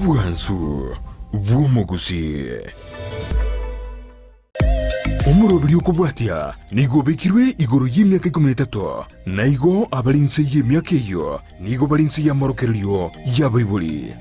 Obwansu bw'omogusii. Omoroberi okobwatia nigo obekirwe igoro y'emiaka ikomi na etato, na igo abare inse y'emiaka eyio nigo bare inse y'amorokererio y'abaibori.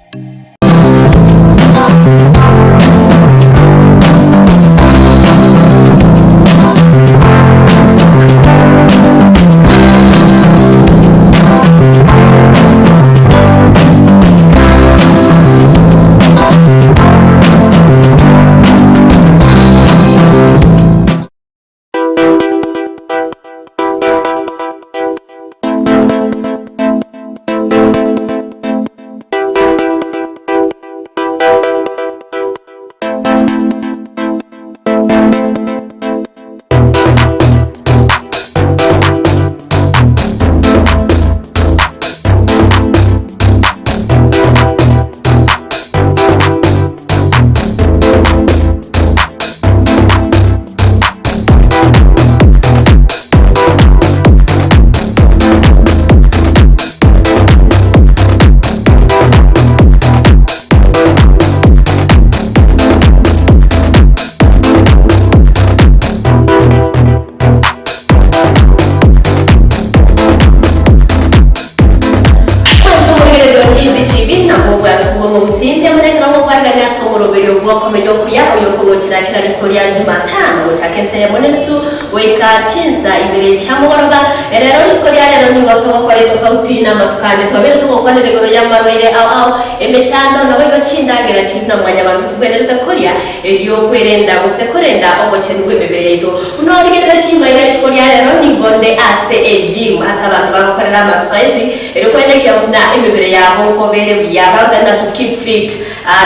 Mwanche omorigereria o Ndizi TV nabwo obwansu bw'omogusi mbuya mono ekero ngokwarigania ase omoroberio bw'okomenya okuya oyo okogochera kera rituko ria Jumatano gochaka ensa eyemo nenusu goika chinsa ibere chia mogoroba. Rero rituko ria rero nigo togokora etofauti namatuko ande twabeire togokwanera igoro y'amarwaire ao ao, emechando, naboigo chindagera chiria buna mwanyabanto tobwenerete koria Erio kwerenda gose korenda obochenu bw'emebere yaito. Buna origereretie maiga rituko ria rero nigo nde ase egym ase abanto bagokorera amasoesi erio kwenekia buna emebere yabo nkobere buya bagoteba to keep fit.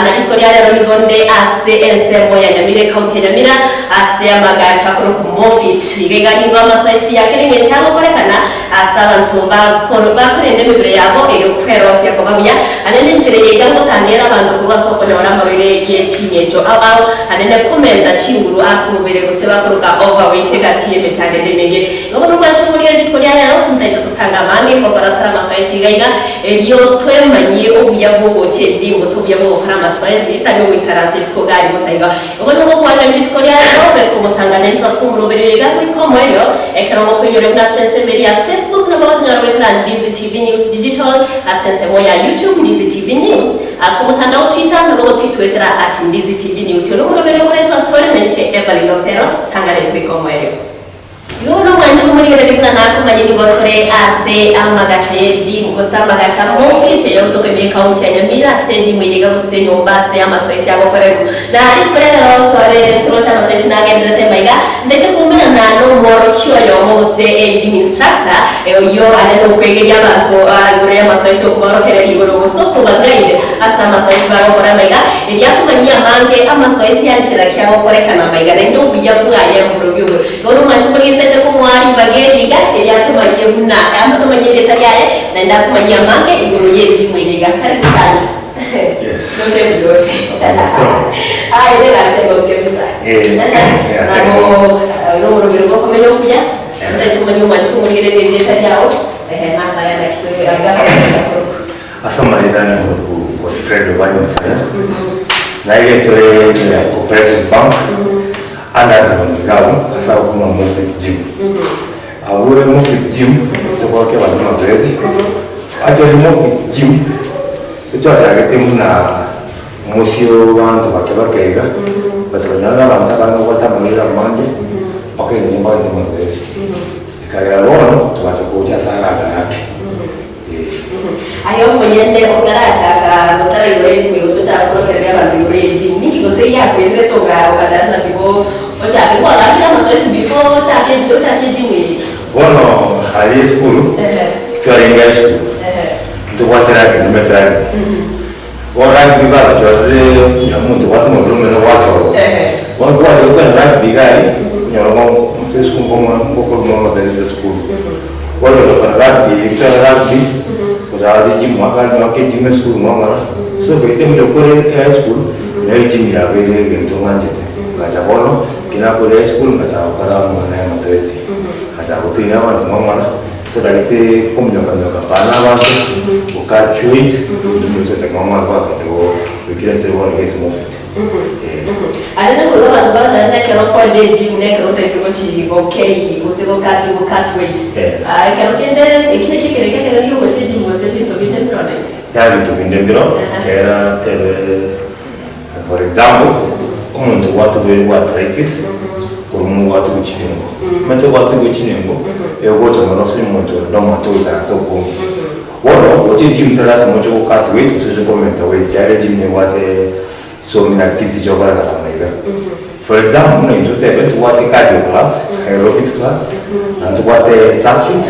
Na rituko ria rero nigo nde ase ensemo ya Nyamira ecounty ya Nyamira ase amagacho akorokwa Mofit. Iga iga nigo amasoesi ya kera eng'encho agokorekana ase abanto bakorenda emebere yabo erio kwerosia koba buya. Ane nenchera eye iga ngotangera abanto korwa ase okonyora amarwaire ye ching'encho ao ao, ane ne komenta chinguru ase omobere gose bakoroka overweight egati y'emechando ende emenge. Igo bono mwanche omorire rituko ria rero, ntaito tosange amange ngokora tore amasoesi iga iga, erio twemanyie obuya bw'ogocha egym gose obuya bw'ogokora amasoesi, tari ogoisaransa isiko gari bosa igo. Igo nogokwanera rituko ria rero, beka ogosanga naintwe ase omoroberi oyo iga goika omoerio, ekero ogokoinyora buna ase ensemo eria ya Facebook nabo gotonyora goetera Ndizi TV News Digital, ase ensemo ya YouTube Ndizi TV News, ase omotandao Twitter nabo gotwitwetera at Ndizi TV News. Oyo nomoroberi okoretwa asore nainche Evelyn Osero, sanga naintwe goika omoerio. Igo buna omwanchi omorigereria buna nakomanye nigo tore ase amagacho y'ejimu gose amagacho amofiti eyogotoka ime ekaunti ya Nyamira ase ejimu eye iga gose enyomba ase amasoesi agokorerwa. Na rituko ria rero tware toroche amasoesi nagenderete maiga ndete koumerana nomworokia oyomo gose egym instructor oyio are nokwegeria abanto igoro y'amasoesi okoborokereria igoro gose okobaguide ase amasoesi bagokora maiga erio akomanyia amange amasoesi anchera ki agokorekana maiga naende obuya bwaye mborobio obwe. Bono omwanche omorigetete komoa ribaga eri iga, erio atomanyie buna atomanyie erieta riaye, naende atomanyie amange igoro y'etimu eye iga. Karibu sana. Yes. Noche buya ore. Aye negasi engomu kabisa. Eh, negasi Nabo engomu. nomoroberi bwokomenya okuya, otari komanya omwanche omorigererie erieta riao, ehe nasaya naki iga ase okoenda korokwo. Ase amarieta ane nkorokwa Godfred Obanyi Masaya, naiga tore ime ya Cooperative Bank, Underground iga abwo ase agokuma Mofit Gym. Abwo ore Mofit Gym ase togoaka abanto amazoezi, actually Mofit Gym etwachagete buna omosio banto bake bake iga, but okonyora ng'a abanto abange babwate amarwaire amange, mpaka erio mbagete amazoezi. Ekagera bono togacha gocha ase aragare ake. Aye omonyene otarachaka gotara igoro y'echimu gose ochake korokereria abanto igoro y'echimu, ninki gose giakoirerete ogatara naki bo ochake kwagakire amasoesi before ochake ochake echimu eye? Bono aria esukuru, twarenge high school, ntobwate rugby, nomanyete rugby. Bono rugby bagachorire onye omonto obwate omobere omonene gwachorwa. Bono kwachire gokwana rugby iga aria, onyore ng'a ase esukuru ngokorwa amasoesi ase esukuru. Bono togakora rugby, ekero rugby, togacha egym mwaka mwaka egym esukuru mwang'ora, so okoetia omonto okore ehigh school, nero egym yabeire egento ng'anchete. Ngacha bono, ekero nakore high school ngachaka gokora amang'ana ya amazoezi, ngachaka gotrain abanto mwang'ora, totagete kominyoka minyoka mpaka na abanto, go cut weight, tocha mwang'ora twachaka goika. kera ase tore bono iga ase mofit. Eh. Aria naboigo abanto baratare nekero okorire ejimu nekero otaete gochi gokei gose gokat gocut weight. Eh. Ah, ekero kende eki nakio ekerenge ekero riogochia ejimu gose ebinto binde mbirore. Yaya ebinto binde mbiro, ekiagera tebe for example, omonto obwate oborwaire bwa arthritis, korwa mobwate gochiningo, omanyete obwate gochiningo, egocha mono ase omonto ore nomonto ogoikaransa okonge. Bono, gocha egym tari lasima oche go cut weight gose oche komenta weight ekiagera egym nebwate so many activities chiokoreka namna iga. For example, buna intwe totebe ntobwate cardio class, aerobics class, na ntobwate circuit,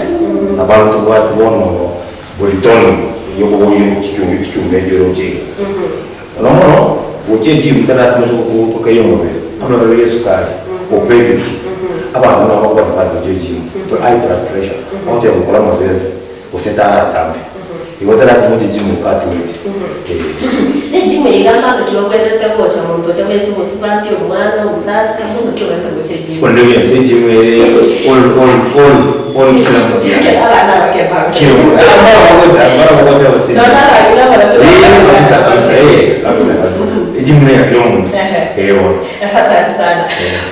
na bado ntobwate bono Boritoni yokoboria chichumbi chichumbi echio oroche iga. Mono mono gochia egym tari lasima oche gokeyia omobere, amarwaire ya esukari, obesity, abanto buna bakobana bare gochia egym, high blood pressure, bagoteba gokora amazoezi gose taratambe. Igo tari lasima oche gym okate weight eh. Ne egym eye iga mbanto ki babwenerete gocha monto onde bwensi omosubati, omwana, omosacha, monto ki obwenerete gocha egym? Onde bwensi egym ere all all all all kila mtu. Abana abake mbagocha. Kila mtu. Mbara bagocha, mbara bagocha gose. Nonya abang'ina barabwo Eh, kabisa kabisa eh, kabisa kabisa. Egym neya kila omonto. Ehe. Eh bono. Asante sana.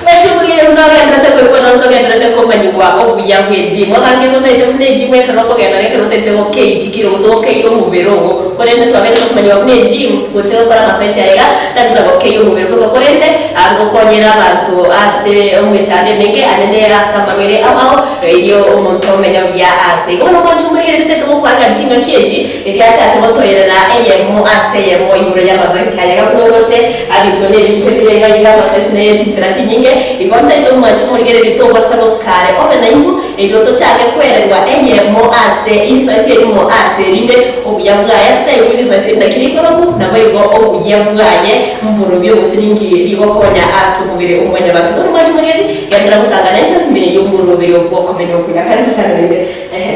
Mwachumurie buna ogenderete koigwa na togenderete komanyigwa obuya bw'ejimu. Abange bamaete buna ejimu ekero okogenda na ekero otagete gokei chikiro gose gokei omobere ogo. Korende twabeire tokomanyigwa buna ejimu gochia gokora amasoesi aya iga tari buna gokei omobere bweka korende agokonyera abanto ase emechando emenge anene ase amarwaire ao ao erio omonto omenye buya ase igo. Bono mwachumurie rende togokwana ching'aki echi Erio achake gotoirera eyemo ase eyemo igoro y'amazoezi aye iga buna oroche, abinto nebinto ebire iga iga amazoezi neye chinchera chinyinge. Igo ntaete omwanche omorigereria tobasa gosuka are obe naintwe, erio tochake kwererwa eyemo ase rizoezi erimo ase erinde obuya bwaye. Totaigwe rizoezi eri naki rikorokwa, naboigo obuya bwaye mborobio gose ninki rigokonya ase omobere o mwanyabanto. Bono omwanche omorigereria, genderera gosanga naintwe ime y'omoroberi bw'okomenya okuya. Karibu sana naende. Ehe.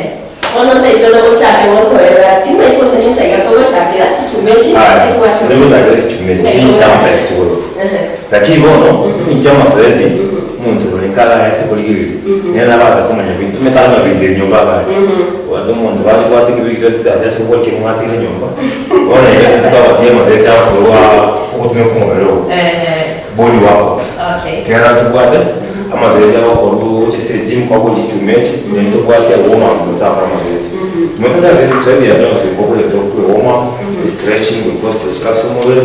Bono ntaitore gochake gotoerera, timanyeti gose ninsa iga togochakera chichuma echi, Aya, etwachire. togochakera chichuma echi, chitambe chigoro. Lakini bono, ase eng'encho y'amazoezi, omonto ore nkararete korigereria, nere nabo agocha komanya binto, omanyete aranyore binto ebi nyomba agare. Kwanza omonto bache kwata ekebirito ase ache kobua ekero mwatigire nyomba, bono iga titokabatiga amazoezi agokorwa ogotumeka omobere ogo. Body workouts. Okay. Ekero tobwate amazoezi agokorwa gocha ase egym kwabua chichuma echi, naende tobwate warm up totakora amazoezi. Omanyete totagete zoezi ya yonsi gokorete okwe warm up, stretching goika ostretch kabisa omobere,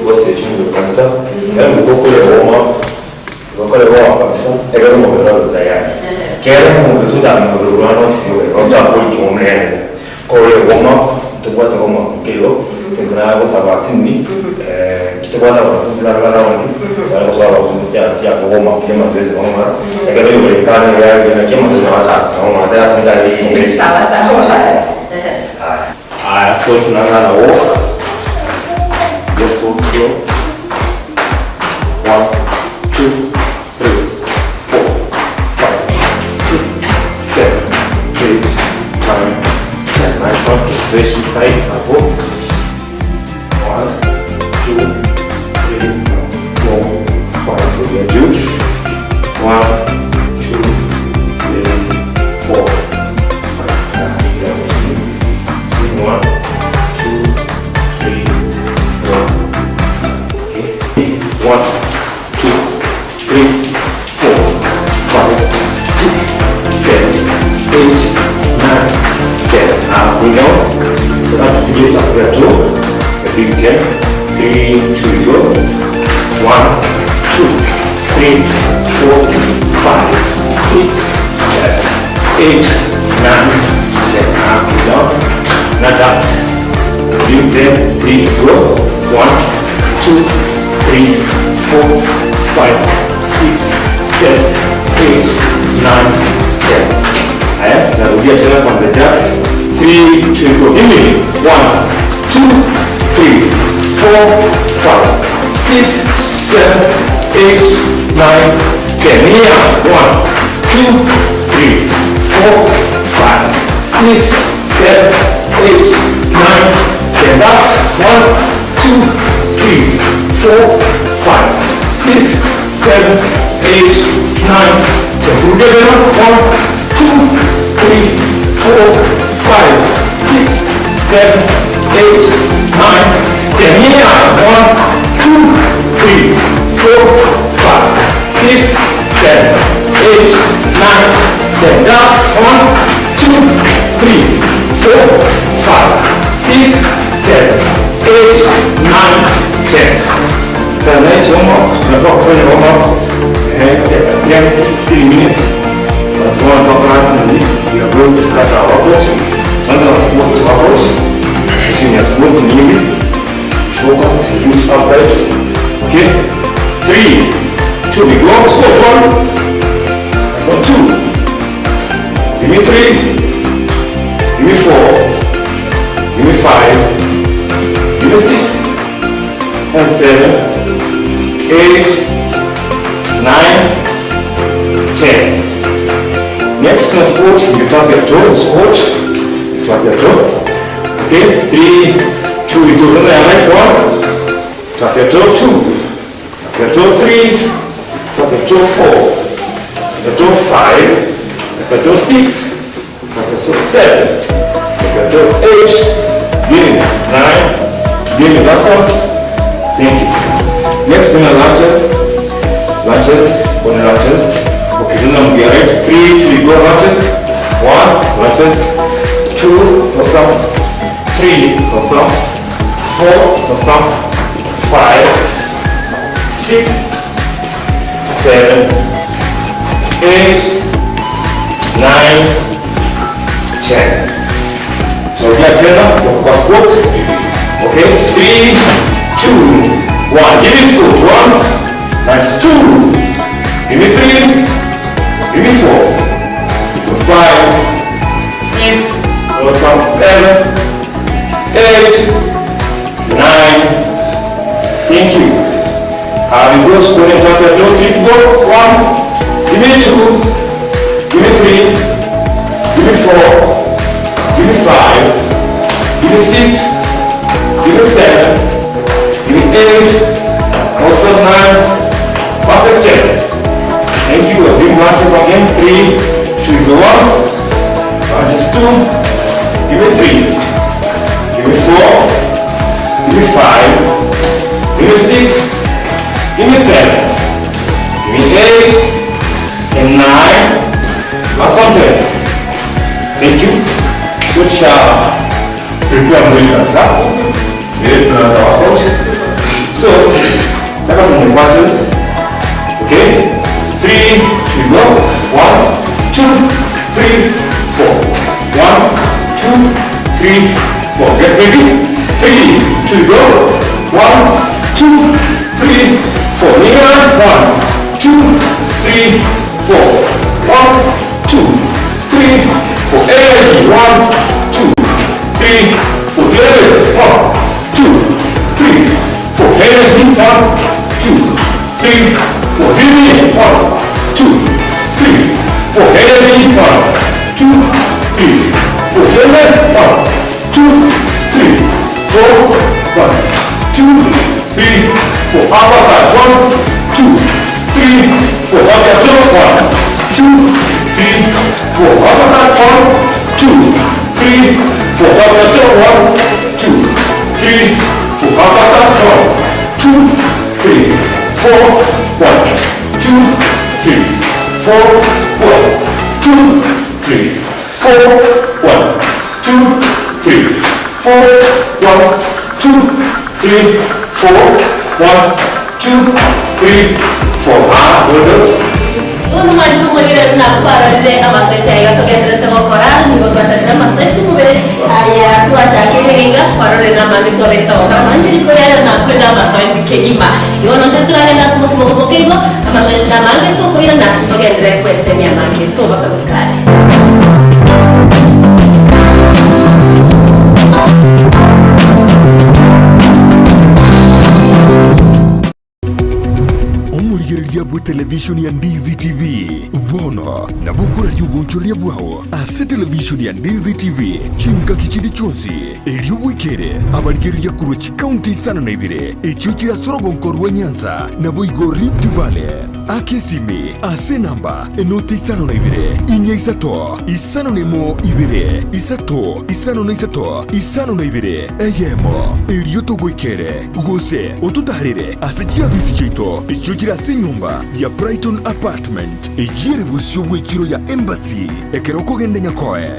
goika ostretch omobere kabisa, yaani goika okore warm up, goika okore warm up kabisa, ekero omobere ore tayari. Ekero omobere totanga omobere orwane osiyoke, igo totakorikia omonene. Kore warm up, tobwate warm up nke igo, egento nagosaba asini, tobwate abanafunzi bare around, bare gosoa chiaka warm up ya amazoezi bono ng'a, ekero oyore kare ya naki amazoezi agochaka, nabo ng'a ase ase Sawa sawa. Haya. Haya, so tunaanza na walk. Just walk slow. One, two, three, four, five, six, seven, eight, nine, ten. Nice one. Stretch inside. Hapo. One, two, three, four, five. So we are juu. One, two, three, four, five. One, two, three, four. Okay. One, two, three, four, five, six, seven, eight, nine, 10. Now bring down. So that's the chapter two. A big 10. 3, 2, go. 1, 2, 3, 4, 5, 6, 7, 8, 9, 10. Now bring down. Now that's big 10. 3 to go. 1, 2, 3, 4, 5, 6, 7, 8, 9, 10. Haya, narudia tena kwa the jacks. 3, 2, go. Give me 1, 2, 3, 4, 5, 6, 7, 8, 9, 10. Here. 1, 2, 3, 4, 5, 6, 7, 8, 9, 10. That's 1, 2, 3, 4, 5, 6, 7, 8, 9, 10. Rudia tena. 1, 2, 3, 4, 5, 6, 7, 8, 9, 10. Here. 9, 10. That's 1, 2, 3, 4, 5, 6, 7, 8, 9, 10. It's a nice warm up. Tunafaa kufanya warm up 10, 15 minutes. But one top rasmi, we are going to start our workout. Tuanze na squat workout. Chini ya squat ni hivi. Focus, reach upright. Okay. 3, 2, we go. Squat 1. So 2. Give me 3. Give me 4. Give me 5. Give me 6. And 7. 8. 9. 10. Next one squat, you tap your toe, squat, tap your toe. Okay, 3, 2, we go to the right one. Tap your toe, 2. Tap your toe, 3. Tap your toe, 4. Tap your toe, 5. Tap your toe, 6. Tap your toe, 7. Tap your toe, 8. Give me 9. Give me last one. Thank you. Next one, lunges. Lunges, one lunges. Okay, then we are right. 3, 2, we go lunges. 1, lunges. 2, awesome. 3, awesome. 4, awesome. 5, 6, 7, 8, 9, 10. Tunarudia tena kwa squats. Okay, 3, 2, 1. Give me squat. 1, nice. 2, give me 3, give me 4, 5, 6, awesome. 7, 8, 9. Thank you. We go squat and tap your toe. 3 to go. 1, give me 2, give me 3, give me 4, give me 5, give me 6, give me 7, give me 8, awesome, 9, perfect 10. Thank you. A big lunges again. 3, 2, go 1. Lunges 2, give me 3, give me 4, give me 5, give me 6, give me 7, give me 8, and 9. Last one, 10. Thank you. Tusha prepare mwili kabisa. Tunaanza workout. So, taka tufanye lunges. Okay? 3, 2, go. 1, 2, 3, 4. 1, 2, 3, 4. Get ready. 3, 2, go. 1, 2, 3, 4. Knee 1, 2, 3, 4. 1, 2, 3, 4. Energy. 1, 2, 3, 4. Together. 1, 2, 3, 4. Energy. 1, 2, 3, 4. Breathe in. 1, 2, 3, 4. Energy. 1, 2, 3, 4. Together. 1, 2, 3, 4. 1, 2, 3, 4. Uppercut. 1, 2, 3, 4. Up your toe. 1, 2, 3, 4. Uppercut. 1, 2, 3, 4. Up your toe. 1, 2, 3, 4. Uppercut. 1, 2, 3, 4. 1, 2, 3, 4. 1, 2, 3, 4. 1, 2, 3, 4. 1, 2, 3, 4. 1, 2, 3, 4. Ah, well done. Bono mwanche omorire nakwarorire amasoesi aya gatogenderete gokora nigo twachakire amasoesi mobere aya twachakire iga kwarorire namange twabete gokora mwanche riko riaria nakorire amasoesi kegima igo nonde turagenda ase omokimo moke igo amasoesi namange tokoirana togenderere kwesemia amange tobasubscribe. Omorigereria bwe televishoni ya Ndizi TV bono nabo okoraria obonchoreria bwao ase televishoni ya Ndizi TV chingaki chinde chionsi erio bwekere abarigereria korwa chikaunti isano na ibere echio chire ase orogonko rwa Nyanza naboigo Rift Valley aka esimi ase enamba enoti isano na ibere inya isato isano na emo ibere isato isano na isato isano na ibere eyemo erio togoikere gose ototarere ase chiabisi chiaito echio chire ase enyomba. ya Brighton Apartment, eyio ere bosio bw'echiro ya Embassy ekero okogenda Nyakoe.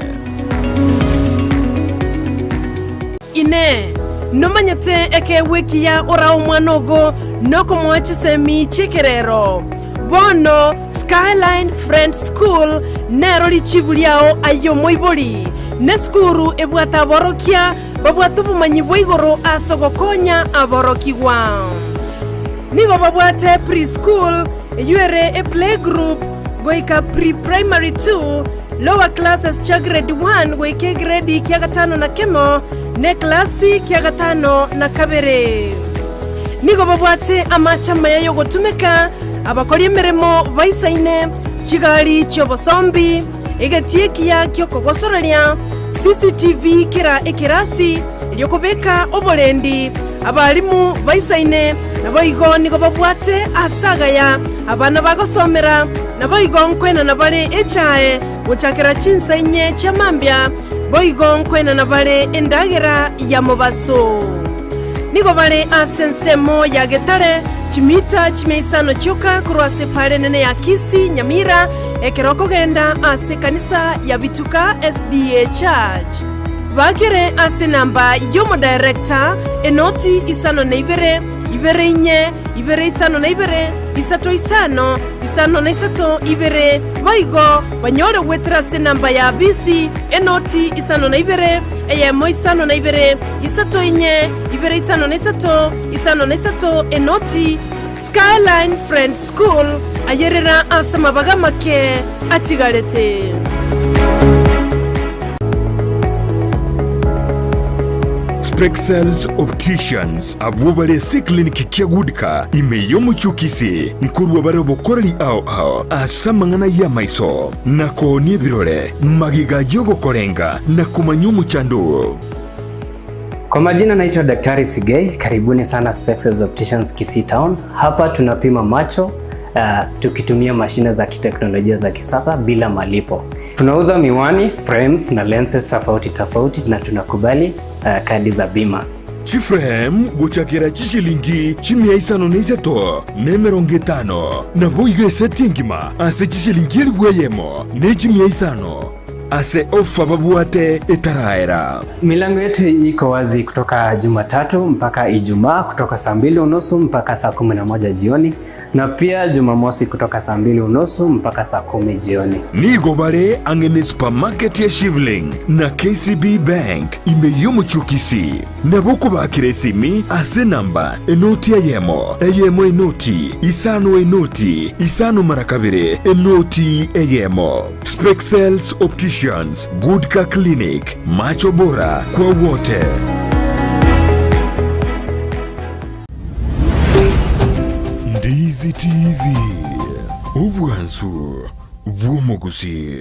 Inee! Nomanyete ekeegwa ekiya orae omwana ogo nokomoa chisemi chi'ekerero? Bono Skyline Friends School nero richibu riao aye omoibori. Nesukuru ebwate aborokia babwate obomanyi bwa igoro ase ogokonya aborokigwa. Nigo babwate pre-school, eyio ere eplaygroup, goika pre-primary 2, lower classes chia grade 1 goika egredi kia gatano na kemo, na eklasi kia gatano na kabere. Nigo babwate amache amaya y'ogotumeka, abakori emeremo baisaine, chigari chi'obosombi, egetii ekiya gi'okogosoreria, CCTV kera ekerasi, erio kobeka oborendi, abalimu baisaine, naboigo nigo babwate aase agaya abana bagosomera, naboigo nkoenana bare echae gochakera chinsa inye chia mambia, boigo nkoenana bare endagera ya mobaso. Nigo bare ase ensemo ya Getare, chimita chimia isano chioka korwa ase epaara enene ya Kisii, Nyamira, ekero okogenda ase ekanisa ya Bituka SDA Church. Bakere ase enamba y'omodirector, enoti isano na ibere, ibere inye, ibere isano na ibere, isato isano, isano na isato ibere, boigo banyore goetera ase enamba ya bisi, enoti isano na ibere, eyemo isano na ibere, isato inye, ibere isano na isato, isano na isato, enoti. Skyline Friends School, ayerera ase amabaga amake atigarete. Spexels Opticians, abwo bare ase eclinic kia Goodcar ime y'omochie o Kisii, nkorua bare obokoreri ao ao ase amang'ana y'amaiso, na koonia ebirore, magega y'ogokorenga na komanya omochando oo. Kwa majina naitwa Daktari Sigei, karibuni sana Spexels Opticians Kisii Town. Hapa tunapima macho tukitumia mashine za kiteknolojia za kisasa bila malipo. Tunauza miwani, frames na lenses tofauti tofauti na tunakubali kadi za bima. Chiframe gochakera chishilingi chimia isano na isato na emerongo etano, naboigo eseti engima ase chishilingi elifu eyemo ne chimia isano. Ase ofa babwate etaraera. Milango yetu iko wazi kutoka Jumatatu mpaka Ijumaa kutoka saa mbili unusu mpaka saa 11 jioni na pia Jumamosi kutoka saa mbili unusu mpaka saa 10 jioni. Nigo bare ang'e ne supermarket ya Shivling na KCB Bank ime y'omochie o Kisii. Nabo okobakera esimi ase enamba enoti eyemo, eyemo enoti, isano enoti, isano mara kabere, enoti eyemo. Spexels Opticians, Good Car Clinic, macho bora kwa wote. Ndizi TV, obwansu bw'omogusii.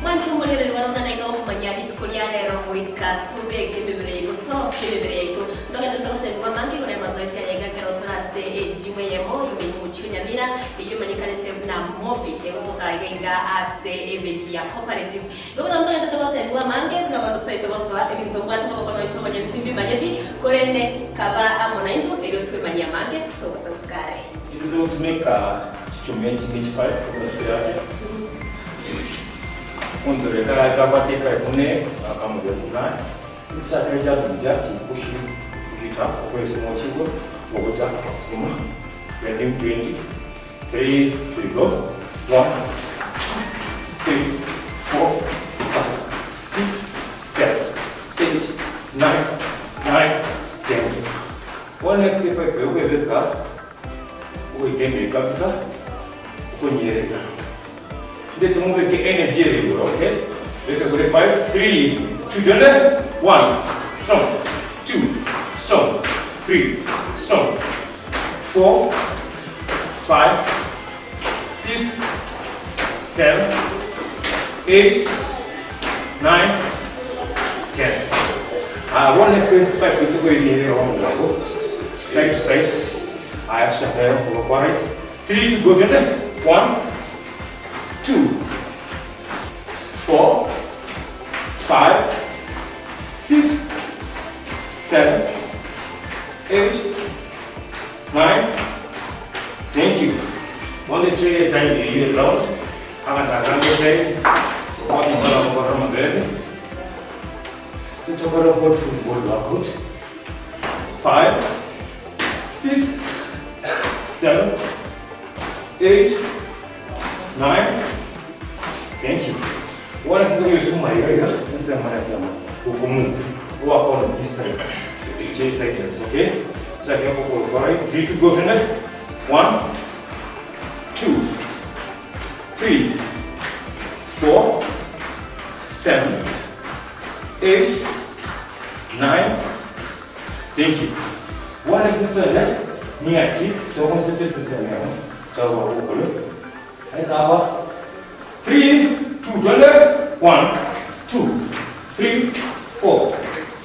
Mwanche omorigereria one buna naiga okomanyia rituko ria rero goika tobeke emebere yaito gose torosie emebere yaito. Ntogenderete gosemiwa amange igoro y'amazoezi aya iga ekero tore ase ejimu eyemo ime y'omochie o Nyamira eyio emanyekanete buna Mofit egotoka iga iga ase ebenki ya Cooperative. Igo bono ntogenderete gosemiwa amange buna bono totaete gosoa ebinto mbwate koboko nonya omonyene timbimanyeti, korende kaba amo naintwe erio twemanyie amange togosubscribe. Intwe togotumeka chichuma echi ne chipipe kobua chirake. Omonto oria ekero abwate epipe buna eye, akamotebia fulani, Tochakere jumping jacks, you push it, push it up, okoesuma ochigwe, ogocha sukuma, ready 20, 3, 2, go, 1, 2, 3, 4, 5, 6, 7, 8, 9, 9, 10. Bono next epipe okoebeka, ogoitemberi kabisa, okonyerera. Ndete mobeke energy ere igoro, okay? Beka kore 5, 3, 2, twende. 1, strong. 2, strong. 3, strong. 4, 5, 6, 7, 8, 9, 10. Ah, bono ekwe basi tukoiziire omogongo. Side to side. Aya, tuchakere okoboko kwa right. 3, 2, go, twende. 1, 2, 4, 5, 6, 7, 8, 9. Thank you. Bono eche time eye round. Abanto akange try. Okobwata omokono gokora amazoezi. Tokora good football workout. 5, 6, 7, 8, 9. Thank you. Bono ase togoesuma iga iga, ensemo na ensemo, okomove, owaka on this side. Change side, okay? Chake okokoro kwa right. 3, 2, go, twende. 1, 2, 3, 4, 7, 8, 9. Thank you. Bono ase twende, ning'aki togocha ensemo emo, chagokora okore. Ekaba 3, 2, twende. 1, 2, 3, 4,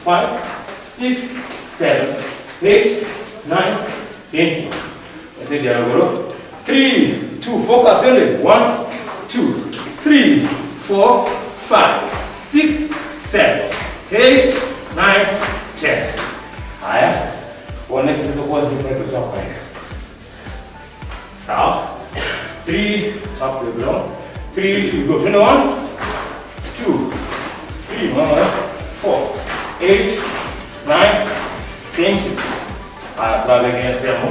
5, 6, 7, 8, 9. Thank you. Ase diarogoro. 3, 2, focus, twende. 1, 2, 3, 4, 5, 6, 7, 8, 9, 10. Haya. Bono ekero tokwana chipaipo twakoreka. Sawa. 3, top the ground. 3, 2, go. 21, 2, 3, 1, 4, 8, 9. Thank you. Haya, turabeka ensemo.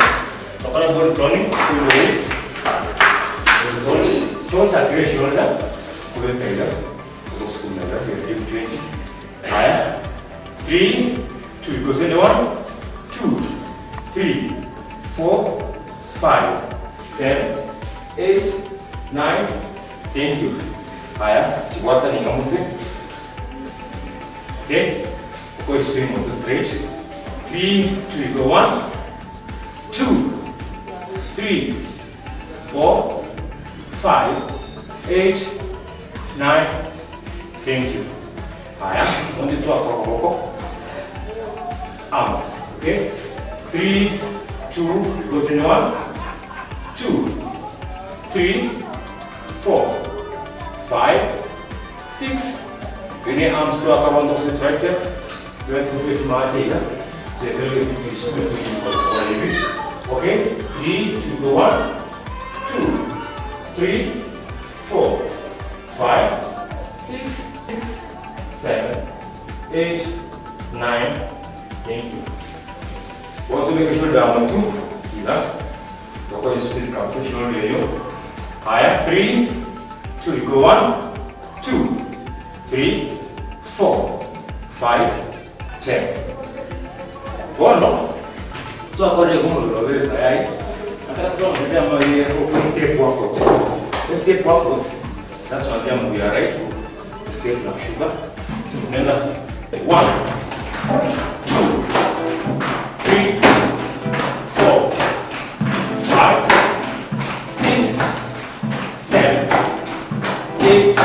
Tokore body toning, full weights. Body toning. Tochakire shoulder. Kubeka iga. Ogosukuma iga. Deep 20. Haya. 3, 2, go. 21, 2, 3, 4, 5, 7, 8, 9. Thank you. Haya, chibwatani ng'a motwe. Okay? Okoiswing moto straight. 3, 2, go. 1, 2, 3, 4, 5, 8, 9. Thank you. Haya, onde twakora koboko. Arms. Okay? 3, 2, go to 1, 2, 3, 4, 5, 6. Bene arms twakora onto tricep. 20 smart iga. Okay? 3, 2, go 1, 2, 3, 4, 5, 6, 6, 7, 8, 9. Thank you. Want to make sure down 2, relax. Toko space come shoulder yo. Haya, 3, 2, go 1, 2, 3, 4, 5, 10. Bono. Twakore kumuriro bere tayari. Nataka tuanze ambaye step workout. Step workout. Sasa tunaanzia mguu ya right step na kushuka. Tunaenda 1 2 3 4 5 6 7 8.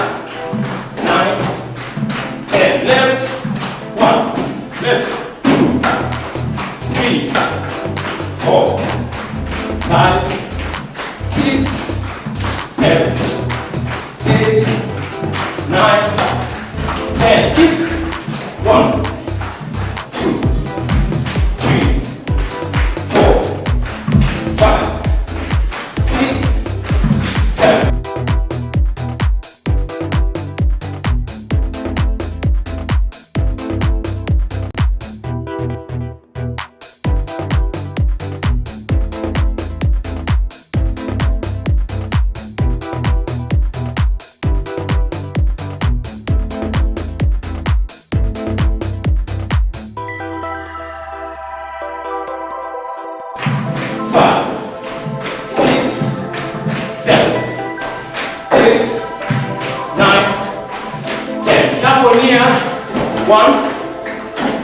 One,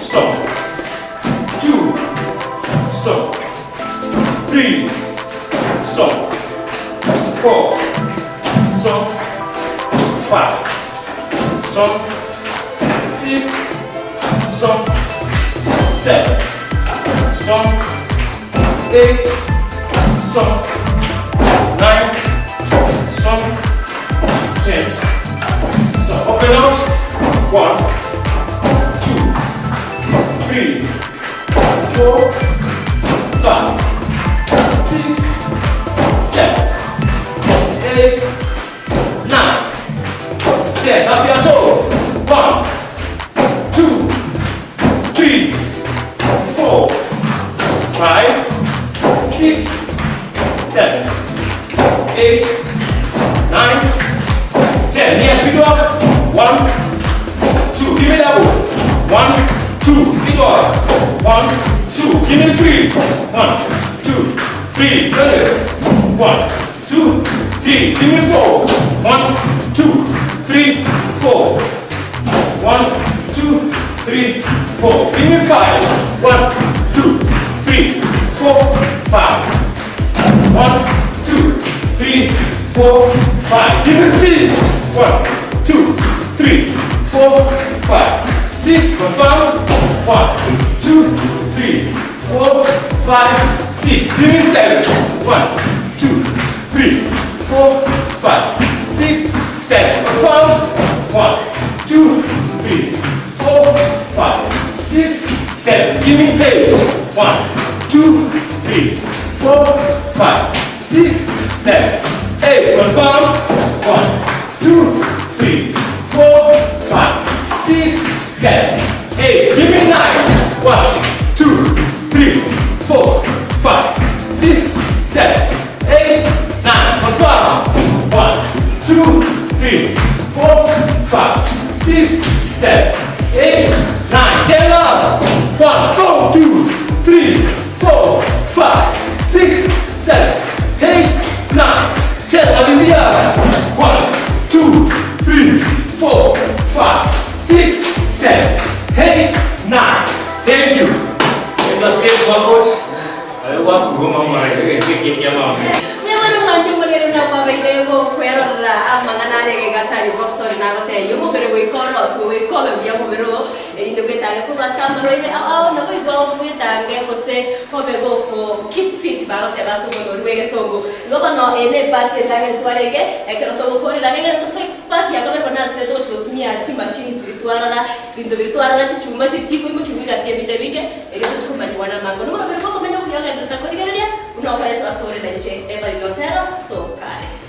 stop. Two, stop. Three, stop. Four, stop. Five, stop. Six, stop. Seven, stop. Eight, stop. Nine, stop. 10. So open out. 1, 2, 3, 4, 5, 6, 7, 8, 9, 10. Up your toe. 1, 2, 3, 4, 5, 6, 7, 8, 9, 10. Yes, speed walk. 1, 2. Give me double. 1, 2. Speed walk. 1, 2. Give me 3. 1, 2, 3. Ready. 1, 2, 3. Give me 4. 1, 2, 3, 4. 1, 2, 3, 4. Give me 5. 1, 2, 3, 4, 5. 1, 2, 3, 4, 5. Give me 6. 1, 2, 3, 4, 5, 6. Confirm. 1, 2, 3, 4, 5, 6. Give me 7. 1, 2, 3, 4, 5, 6, 7. Confirm. 1, 2, 3, 4, 5, 6, 7. Give me 8. 1, 2, 3, 4, 5, 6, 7, 8. Confirm. 1, 2, 3, 4, 5, 6, 7, 8. Give me 9. 1, 2, 3, 4, 5, 6, 7, 8, 9. Confirm. 1, 2, 3, 4, 5, 6, 7, 8, 9. 10 last. 1, strong. 2, 3, 4, 5, 6, 7, 8, 9, 10. Malizia. 1, 2, 3, 4, 5, 6, 7, 8, 9. Thank you. Coach. Nyamara omwanche omorero nakwabeire gokwerorera amang'ana are gatari gosori nagotebia omobere goika orosiwe goika obe buya omobere oo erinde bwetange korwa ase amarwaire ao ao nabo igo bwetange gose obe goko keep fit bagoteba ase omorwori bwa egesongo. Igo bono eye ne epati endagera twarenge ekero togokorera ang'e egere tosoe epati ya kabere bono ase togochi gotumia chimashini chiria twarora ebinto biria twarora chichuma chiria chikoimokiwa egati ebinde ebike erio tochi komanyiwa na amango. Nomorobere bwokomenya okuya ogenderete korigereria buna okoretwa asore na inche Evelyn Osero, toskare.